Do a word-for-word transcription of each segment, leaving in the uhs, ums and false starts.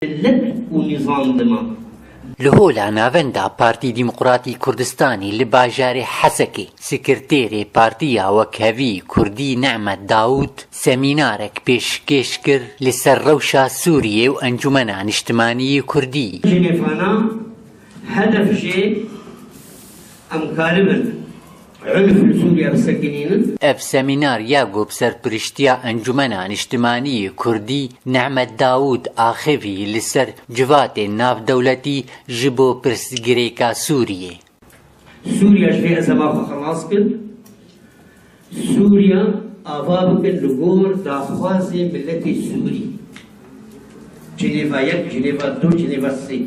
Millet û nîzam dima. Li hola navenda Partî Demokratî Kurdistanî li bajarê Hesekê, sekreterê Partiya Wekhevî Kurdî Nehmet Dawûd semînarek pêşkêş kir li ser rewşa Sûriyê û Encûmena Niştimanî yê Kurdî. Cinêvana hedef jê em karibin unf li Sûriye bisekinînin. Ev semînar ya ku bi serpiriştiya Encûmena Niştimanî yê Kurdî Nehmet Dawûd axivî li ser civatên navdewletî ji bo pirsgirêka Sûriyê. Sûriya ji vê ezema xwe xelas kir. Sûriya ava bikin li gor daxwazê miletê Sûrî. Cinêva yek, Cinêva du, Cinêva sê.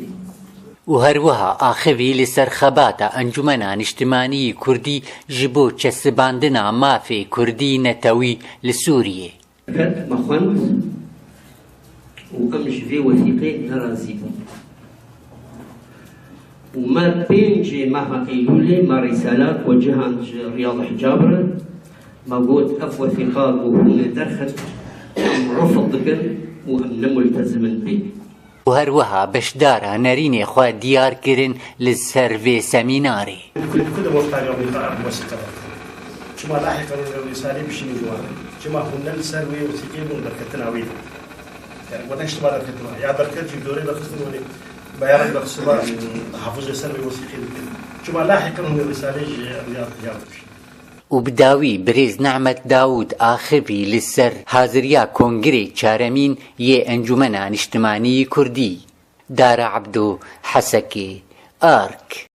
Û her wiha axivî li ser xebata Encûmena Niştimanî Kurdî ji bo çesibandina mafê Kurdî netewî li Sûriyê. Ket me xwend û em ji vê wesîqê nerazî bûn. Û me pêncê meha Eylûlê me rîsala ku cihand ji Riyad Hicab re me got, ev wesîqa ku hûn ê derxin, em refd dikin û em ne multezim in pê. Û her wiha beşdara nerînê xwe diyar kirin li ser vê semînarê. Ku, ku di bo tarîxa wî de ev wesîqe derket. Çima lahiqen hûn li Rîsalê bişînin ciwan? Çima hûn ne li ser wê wesîqê bûn derketina wî de? Yani, we ne ji teba derketina. Ya derket jî dorê derxistin wê. Beyanek derxistin ba, tahafuzê ser wê wesîqê dikin. Çima lahiqen hûn li Rîsalê ji Riyad, Riyad bişînin? Û bi dawî birêz Nehmet Dawûd axivî li ser haziriya Kongirê çaremîn yê Encûmena Niştimanî Kurdî. Dara Ebdo, Hesekê, Ark.